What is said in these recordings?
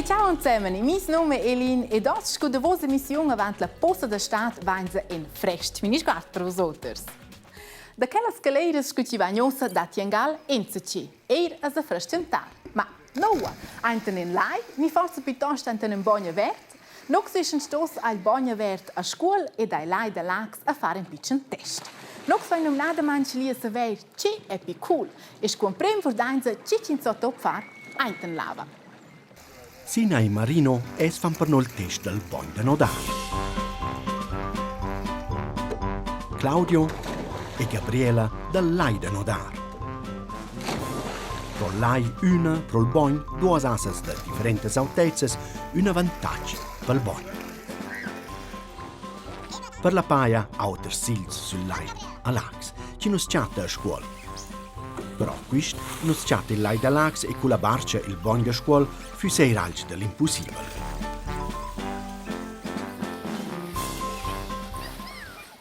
ciao insemen, mis nome è Elin ed oz scu davos emissiun avant la posa da stad vainsa in frest minisguard per vus oters. Da quellas galeiras scu chi vain uossa datti angal enzatgi, eir a sa frestgentar. Ma noua, ainten in lai, ni forsa piuttosto ainten ün bogn avert? Nus eschan stos al bogn avert a Scuol ed ai lai da Laax a far ün pitschen test. Nus vain numnadamaing lia savair chi è pi cool e scu emprem vurdainsa chi ch'ins so top far ainten l'ava. Sina e Marino es fan per no il test dal bogn da nodar. Claudio e Gabriela dal lai da nodar. Pro lai üna, pro'l bogn duos assas da differentas autezzas, ün avantatg pel bogn. Per la paja auters sigls sül lai a Laax, chi nu's chatta a Scuol. Però quist nu's chatta il lai da Laax e culla barcha il bogn da Scuol füss eir alch da l'impussibel.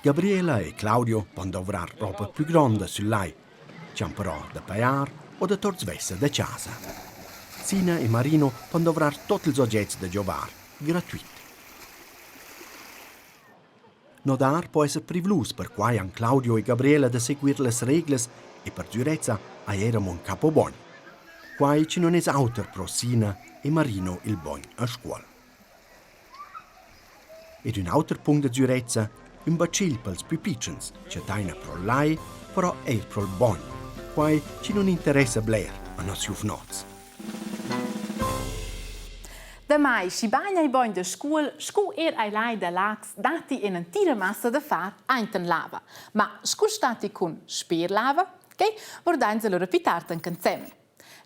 Gabriela e Claudio pon dovrar roba plü gronda sül lai, chi han però da pajar o da tor svessa da chasa. Sina e Marino pon dovrar tuot ils ogets da giovar gratuit. Nodar po esser privlus, perquai han Claudio e Gabriela da seguir las reglas e per sgürezza hai era mo ün capobogn. Quai chi nun es auter pro Sina e Marino il bogn a Scuol. Ed ün auter punct da sgürezza, ün bacigl pels pü pitschens, chattaina pro lai, però eir pro'l bogn, quai chi nun interessa bler a noss giuvnots. Damai, schi bain ei bogn da Scuol scu er ei lai da Laax datti in'entira massa da far ainten lava. Ma scu statti cun sper lava? Quei vurdains allura pi tard anc ensemen.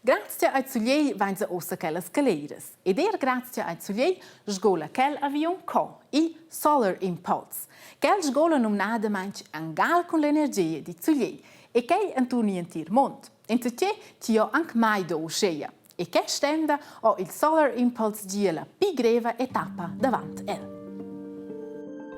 Grazia ai sugliei vainsa ussa quellas caleiras. Ed er grazia ai sugliei sgola quel aviun co, il Solar Impulse. Quel sgola numnadamaing angal cun l'energia di sugliei e quei enturn igl entir mond. Insatge chi ho anc mai do uscheia. E quest'emda ho il Solar Impulse gia la pi greva etappa davant el.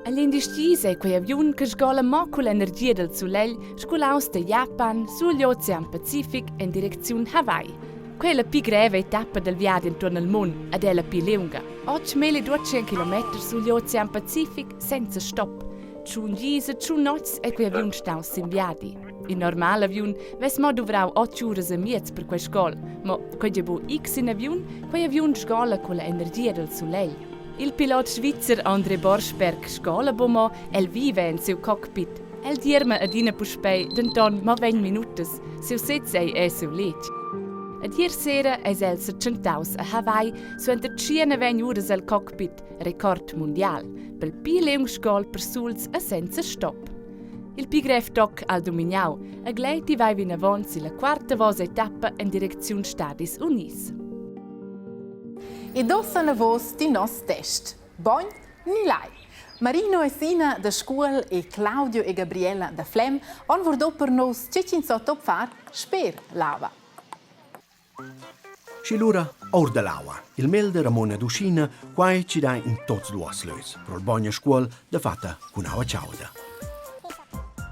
All'industria ei quei aviun che sgola mo cull'energia dal sulegl sculaus da Japan sugl Ocean Pacific en direcziun Hawaii. Quei è la pi greva etappa dal viadi enturn al mund ed è la pi liunga. 8200 km sugl Ocean Pacific senza stop. Tschun gis e tschun notgs è quei aviun staus sin viadi. In normal aviun vess mo duvrau otg uras e miez per quei sgol, mo quei gie bu x in aviun, quei aviun sgola culla energia dal sulegl. Il pilot svizzer André Borschberg sgola bu mo, el vive en siu cockpit. El dierma adina puspei, denton mo vegn minutas, siu sez ei è siu letg. Ed ier sera eis el setschentaus a Hawaii suenter tschient uras el cockpit, record mundial, pel pli liung sgol persuls e senza stop. Il pli grev toc al dumignau e gleiti vai vinavon silla quarta vosa etappa en direcziun Stadis Unis. Ed ussa anavos di nos test. Bogn ni lai? Marino e Sina da Scuol e Claudio e Gabriela da Flem han vurdò per nus tge ch'ins so top far sper lava. Schi lura our da l'aua. Il mel da Ramona Duschina, quai chi dà in tots duos lös, pro'l bogn a Scuol, dafatta cun aua chauda.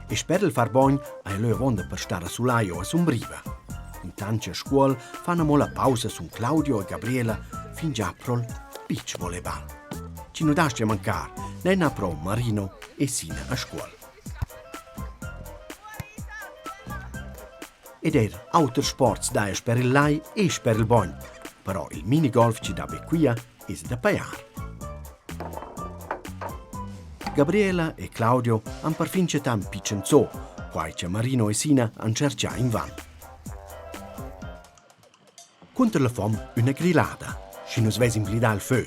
E sper il far bogn haja lö avonda per star a sulai o a sumbriva. Intant cha Scuol fan amo la pausa sun Claudio e Gabriela fingià pro'l beach volleyball. Chi nu das-cha mancar, ne na pro Marino e Sina a Scuol. Ed eir auters sports daja sper il lai e sper il bogn. Però il minigolf chi dà be quia es da pajar. Gabriela e Claudio han perfin chattà ün pitschen zoo, quai cha Marino e Sina han tscherchà invan. Cunter la fom üna grillada, schi nus vess invlidà il fö.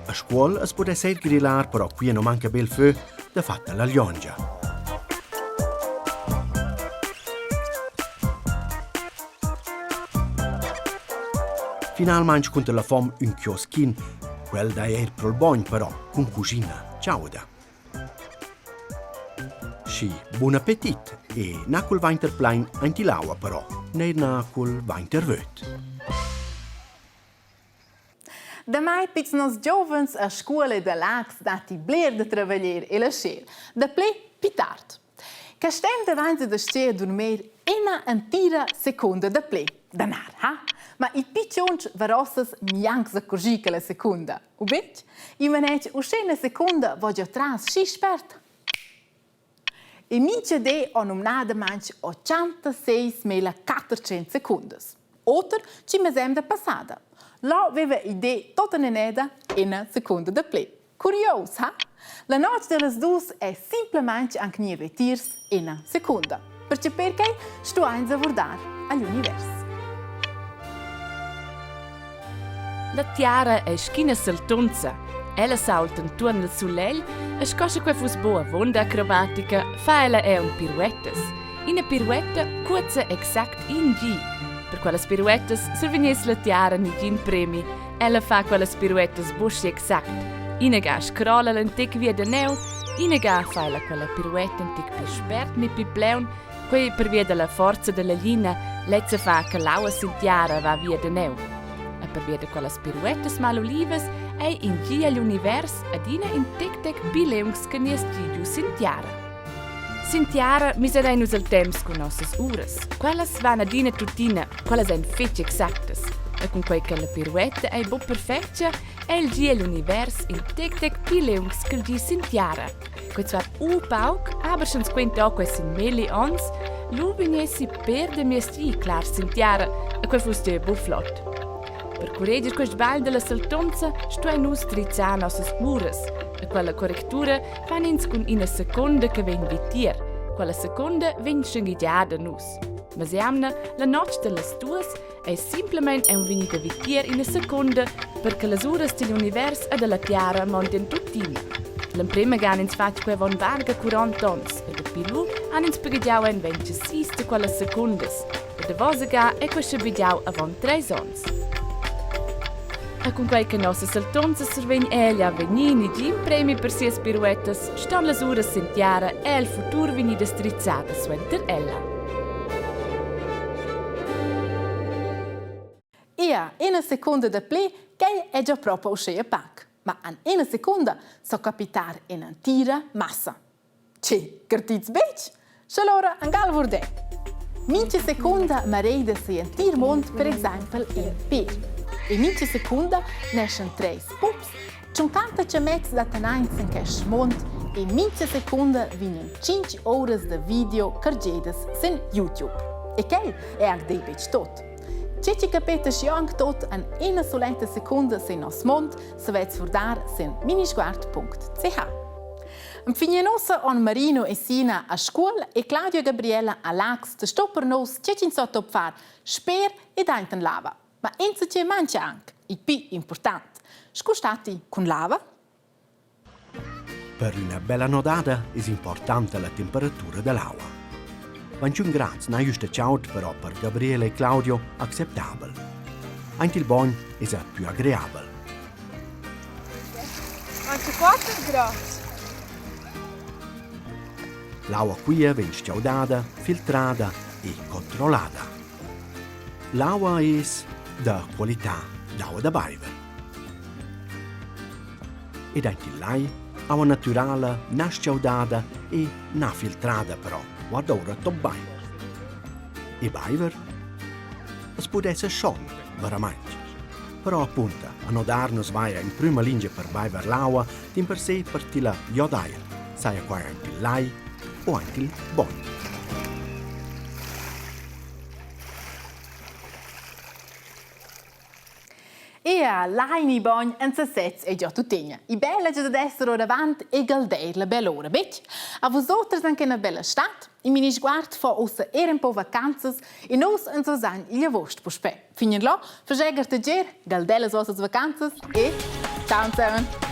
A Scuol as pudess eir grillar, però quia nu manca be il fö, dafatta la liongia. Finalmaing cunter la fom ün chioschin, quel dà eir pro'l bogn però cun cuschina chauda. Schi, bun appetit e na cul vainter plain aint ill'aua però, neir na cul vainter vöd. Damai pizs nos giovens a scuola da Laax datti bler da travaglier e lascher, daplè pi tard. Castem davanti da stier durmir ina entira secunda daplè. Danar, ha? Ma il pitschunch varossas gnanc s'accurgì che la secunda, u betg? I manetsch uschè una secunda vo giò tras schi spert. E mincha di ho numnadamaing 86.400 secundas. Oter chi mesemda passada. Là veva idée tota neneda ina secunda da ple. Curios, ha? La notg dellas dus è simplamaing anc gnir vetiers ina secunda. Perche perquai stuains avurdar agl univers. La tiara ei sc'ina saltunza. Ella saulta entuorn il sulegl e sco sche quei fuss buc avunda acrobatica, fa ella aunc piruettas. Ina piruetta cuoza exact in gi. Per quellas piruettas survegness la tiara negin premi. Ella fa quellas piruettas buc schi exact. Ina ga scrola ella in tec via da neu, ina ga fa ella quella piruetta in tec pli spert ni pli pleun, Quei pervia dalla forza dalla glina, lezza fa che l'aua sin tiara va via da neu. E pervia da quellas piruettas malolivas ei in gi agl univers adina in tec-tec pli liungs che nies gi giu sin tiara. Sin tiara miserein nus el temps cun nossas uras. Quellas van adina tuttina, quellas ein fetg exactas. E cunquei che la piruetta ei buc perfetga, ei il gi egl univers in tec-tec pli liungs ch'il gi sin tiara. Quei zwar u pauc, aber sch'ins quenta quei sin melli onns, lu vegnessi per de miez gi clar sin tiara e quei fuss gie buc flot. Per curreger quest sbagl della saltonza stuein nus drizzar nossas uras e quella correctura fan ins cun ina seconda che vegn vitier. Quella seconda vegn schenghegiada nus. Mesjamna, la notg dellas duas, ei simplamain aunc vegnida vitier ina secunda per che las uras digl univers e dalla tiara mondien tuttina. L'emprema ga han ins fatg quei avon varga 40 onns e dapi lu han ins baghegiau en 26 da quellas secundas. La davosa ga ei quei schabegiau avon treis onns. E cunquei che nossa saltonza survegn egl avegnir negin premi per sias piruettas, ston las uras sin tiara e el futur vegnidas drizzadas suenter ella. Ia, ina secunda da pli, quai è già propo uschea pac. Ma an ina secunda so capitar in'entira massa. Che, cartits betg? Sche allora angal vurdè. Mincha secunda mareida sei entir mond per exaimpel in per. E mincha secunda neschan treis pups Tschuncanta chamets dattan aint in quest mond e mincha secunda vegnan tschintg uras da video cargedas sin YouTube. E quel è anc dei betg tot. Tge che capeta schi anc tot en ina suletta secunda sin nos mond, savez vurdar sin minisguard.ch. Infine nossa on Marino e Sina a Scuol e Claudio Gabriella a Laax te sto per nos tge ch'ins so top far sper ed ainten lava. Ma insatge manca anc, il pli impurtant. Sco statti cun lava? Per üna bella nodada es importanta la temperatura da l'aua. 21 grads n'ha güsta chaud però per Gabriele e Claudio acceptabel. Aint il bogn esa più agreabel. 24 grads. L'aua quia vegn stgaudada, filtrada e controllada. L'aua es da qualità d'aua da baiver. Ed aint il lai aua natürala na schaudada e na filtrada però guarda ora top bain. E baiver? As pudessa schon, veramaing. Però appunta, a nodar nus vaira in prüma lingia per baiver l'aua, dimpersè per tilla giodair, saja quai aint il lai o aint il bogn. Ea, lain i bogn en sesez è già tuttegna. I bella già dad esser oravant e galdeir la bell'ora, betg? A vus oters anche una bella stad? Il mini sguard fa ussa er un po vacanzas e nus ens osan igl agost puspè. Fin là, faschè gartegier, galdè las vossas vacanzas e ciao zusammen!